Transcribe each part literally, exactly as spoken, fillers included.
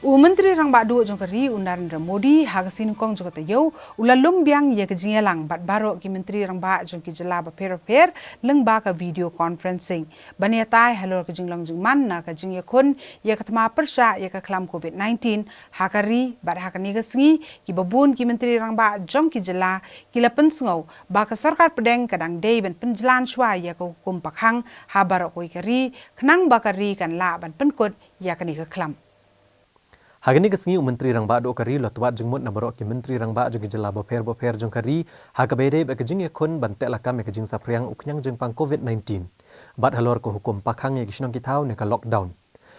U Myntri Rangbah Duh jong ka ri, u Narendra Modi, ha ka sngi Nyngkong jong ka taïew, u la lum biang ïa ka jingïalang bad baroh ki Myntri Rangbah jong ki jylla bapher bapher lyngba ka video conferencing, ban ïatai halor ka jinglong jingman na ka jingïakhun ïa ka thma pyrshah ïa ka khlam covid nineteen ha ka ri. Bad ha kane ka sngi, kiba bun ki Myntri Rangbah jong ki jylla ki la pynsngew ba ka sorkar pdeng ka dang dei ban pynjlan shuwa ïa ka hukum pakhang ha baroh kawei ka ri, khnang ba ka ri kan lah ban pynkut ïa kane ka khlam. Ha kane ka sngi, u Myntri Rangbah Duh ka ri u la twad jingmut na baroh ki Myntri Rangbah jong ki jylla bapher bapher jong ka ri ha kaba ïadei bad ka jingïakhun ban tehlakam ïa ka jingsaphriang u khñiang jingpang covid nineteen bad halor ka hukum pakhang ïa ki shnong ki thaw ne ka lockdown.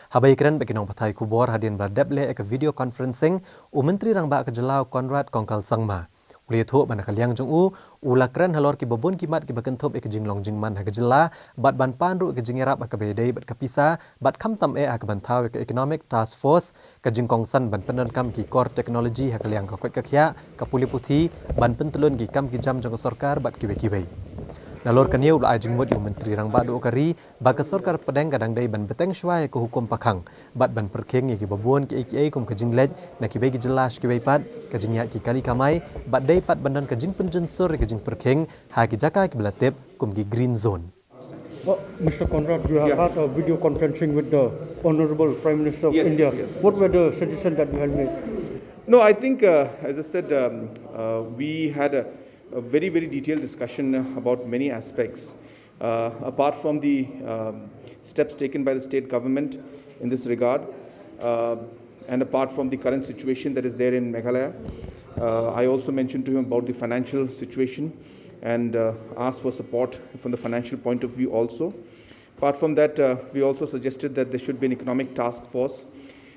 Haba ïakren bad ki nongpathai khubor hadien ba la dep leh ïa ka video conferencing, u Myntri Rangbah ka jylla, u Conrad Kongkal Sangma, u la ïathuh ba na ka liang jong u, u la kren halor kiba bun ki mat kiba kynthup ïa ka jinglong jingman ha ka jylla bad ban pan ruh ïa ka jingïarap ha kaba ïadei bad ka pisa, bad khamtam eh ha kaban thaw ïa ka Economic Task Force, ka jingkongsan ban pyndonkam ki core technology ha ka liang ka koit ka khiah, ka pule puthi, ban pyntlun ki kam ki jam jong ka sorkar bad kiwei kiwei. Nalor kane, u la ai jingmut ïa u Myntri Rangbah Duh ka ri ba ka sorkar pdeng ka dang dei ban bteng shuwa ïa ka hukum pakhang bad ban pyrkhing ïa kiba bun kiei kiei kum ka jingleit na kiwei ki jylla sha kiwei pat, ka jingïaid ki kali kamai, bad dei pat ban don ka jingpynjynsur ïa ka jingpyrkhing ha ki jaka kiba la tip kum ki green zone. Well, Mister Conrad, you have Yeah. had a video conferencing with the Honorable Prime Minister of Yes, India. yes. What were the suggestions that you had made? No, I think, uh, as I said, um, uh, we had a, a very, very detailed discussion about many aspects. Uh, apart from the, um, steps taken by the state government in this regard, uh, and apart from the current situation that is there in Meghalaya, uh, I also mentioned to him about the financial situation and, uh, asked for support from the financial point of view also. Apart from that, uh, we also suggested that there should be an economic task force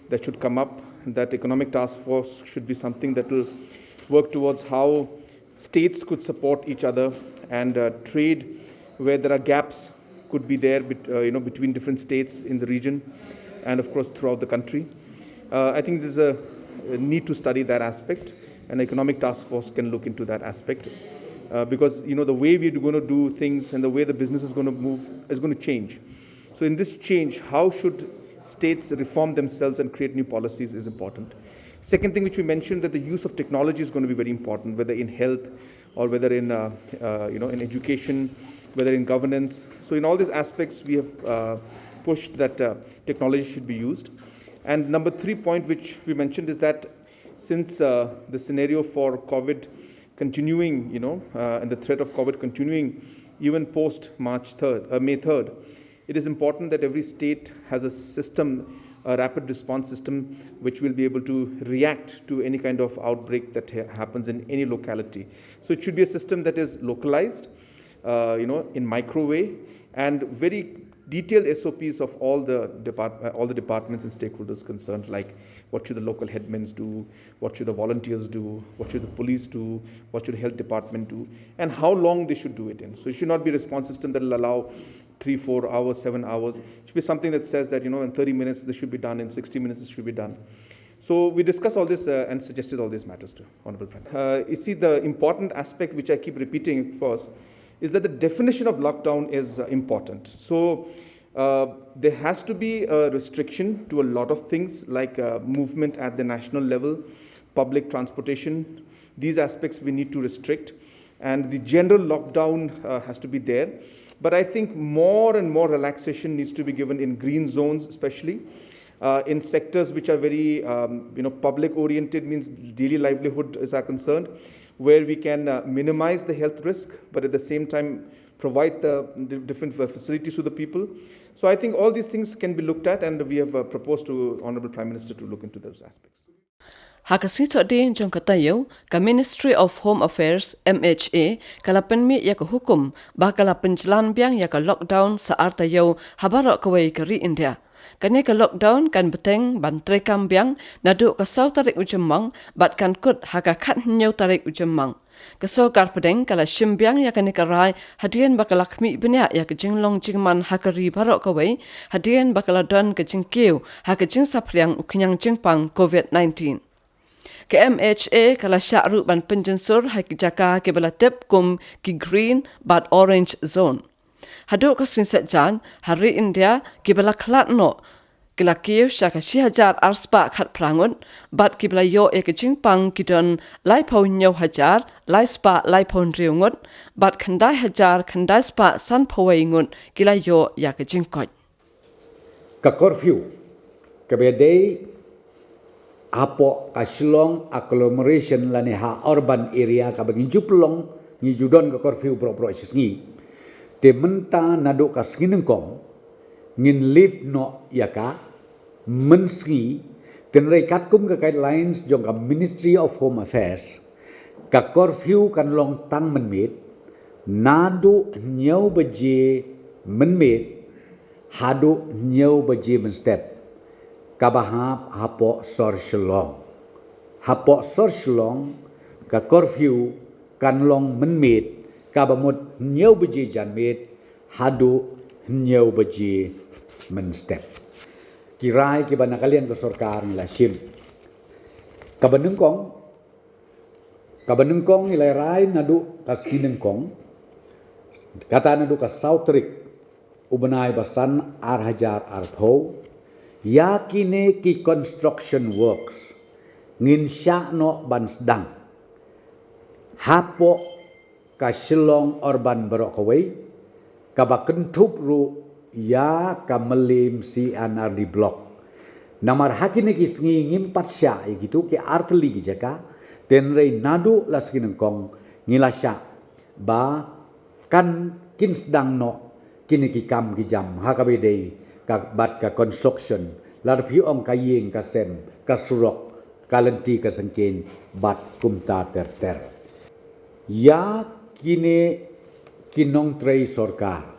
that should come up. That economic task force should be something that will work towards how states could support each other and, uh, trade where there are gaps could be there bet-, uh, you know, between different states in the region and, of course, throughout the country. Uh, I think there's a, a need to study that aspect. An economic task force can look into that aspect, uh, because, you know, the way we're gonna do things and the way the business is gonna move is gonna change. So in this change, how should states reform themselves and create new policies is important. Second thing which we mentioned, that the use of technology is gonna be very important, whether in health or whether in, uh, uh, you know, in education, whether in governance. So in all these aspects, we have, uh, pushed that, uh, technology should be used. And number three point which we mentioned is that since, uh, the scenario for covid continuing, you know, uh, and the threat of covid continuing even post March third, uh, May third, it is important that every state has a system, a rapid response system, which will be able to react to any kind of outbreak that ha-, happens in any locality. So it should be a system that is localized, uh, you know, in micro way, and very detailed S O Ps of all the depart-, uh, all the departments and stakeholders concerned, like what should the local headmen do, what should the volunteers do, what should the police do, what should the health department do, and how long they should do it in. So it should not be a response system that will allow three, four hours, seven hours. It should be something that says that, you know, in thirty minutes this should be done, in sixty minutes this should be done. So we discussed all this, uh, and suggested all these matters to Honorable Prime. Uh, you see, the important aspect which I keep repeating, of course, is that the definition of lockdown is, uh, important. So, uh, there has to be a restriction to a lot of things like, uh, movement at the national level, public transportation. These aspects we need to restrict, and the general lockdown, uh, has to be there. But I think more and more relaxation needs to be given in green zones, especially, uh, in sectors which are very, um, you know, public oriented, means daily livelihood is our concern, where we can, uh, minimize the health risk, but at the same time provide the di-, different fa-, facilities to the people. So I think all these things can be looked at, and we have, uh, proposed to Honorable Prime Minister to look into those aspects. Ha ka Sngi Thohdieng jong ka taïew, ka Ministry of Home Affairs, M H A, ka la pynmih ïa ka hukum ba ka la pynjlan biang ïa ka lockdown sa ar taïew ha baroh kawei ka ri India. Kane ka lockdown kan bteng ban treikam biang naduh ka saw tarik u Jymmang bad kan kut ha ka khathynñiew tarik u Jymmang. Ka sorkar pdeng ka la shim biang ïa kane ka rai hadien ba ka la khmih bniah ïa ka jinglong jingman ha ka ri baroh kawei, hadien ba ka la don ka jingkiew ha ka jingsaphriang u khñiang jingpang covid nineteen. Ka M H A ka la shah ruh ban pynjynsur ha ki jaka kiba la tip kum ki green bad orange zone. Haduh ka sngi Saitjaiñ, ha ri India, kiba la khlad noh ki la kiew sha ka shi hajar ar spah khatphra ngut, bad kiba la ïoh ïa ka jingpang ki don laiphew hynñiew hajar lai spah laiphew hynriew ngut, bad khyndai hajar khyndai spah sanphew wei ngut ki la ïoh ïa ka jingkoit. Ka curfew kaba dei hapoh ka Shillong agglomeration lane ha urban area kaba ngi ju pynlong, ngi ju don ka curfew baroh baroh shi sngi. Te mynta naduh ka sngi nyngkong ngin lift noh ïa ka mynsngi, tynrai katkum ka guidelines jong ka Ministry of Home Affairs, ka curfew kan long tang mynmiet, naduh hynñiew baje mynmiet haduh hynñiew baje mynstep, kaba hap hapoh sor Shillong. Hapoh sor Shillong ka curfew kan long mynmiet, kaba mut hynñiew baje janmiet haduh hynñiew baje mynstep. Ki rai kiba na ka liang ka sorkar ngi la shim. Kaba nyngkong, kaba nyngkong ngi la rai naduh ka sngi nyngkong, kata naduh ka saw tarik u bnai ba san ar hajar arphew, ïa kine ki construction works ngin shah noh ban sdang hapoh ka Shillong urban baroh kawei, kaba kynthup ruh ïa ka Mylliem C and R D block. Namar ha kine ki sngi ngim pat shah ïa kitu ki artylli ki jaka, tynrai naduh la sngi nyngkong ngi la shah ba kan kin sdang noh kine ki kam ki jam ha kaba dei ka bad ka construction, lada phi ong ka ïing ka sem, ka surok, ka lynti ka syngkien bad kumta ter ter. Ïa kine ki nongtrei sorkar,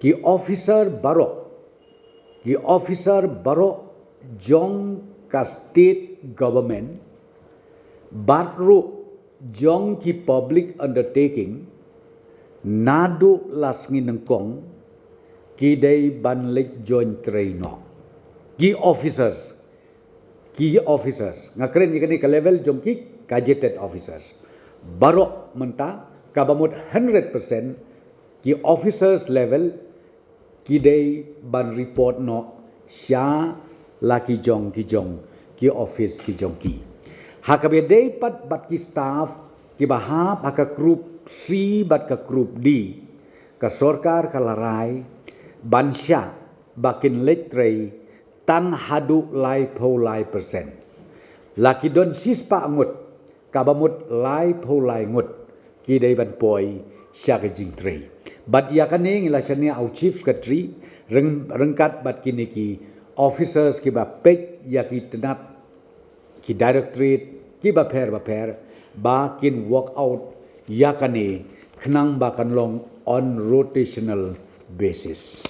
ki officer baroh, ki officer baroh jong ka state government bad ruh jong ki public undertaking, naduh la sngi nyngkong ki dei ban leit join trei noh. Ki officers, ki officers, nga kren ïa kane ka level jong ki gazetted officers, baroh mynta kaba mut hundred percent ki officers level ki dei ban report noh sha la ki jong ki jong ki office ki jong ki. Ha kaba dei pat bad ki staff kiba hap ha ka group C bad ka group D, ka sorkar ka la rai ban shah ba kin leit trei tang haduh laiphew lai percent. La ki don shispah ngut, kaba mut laiphew lai ngut ki dei ban poi sha ka jingtrei. Bad ïa kane ngi la shaniah ha u Chief Secretary, ryng-, ryngkat bad kine ki officers kiba peit ïa ki tnat, ki directorate kiba pher bapher, ba kin work out ïa kane khnang ba kan long on rotational basis.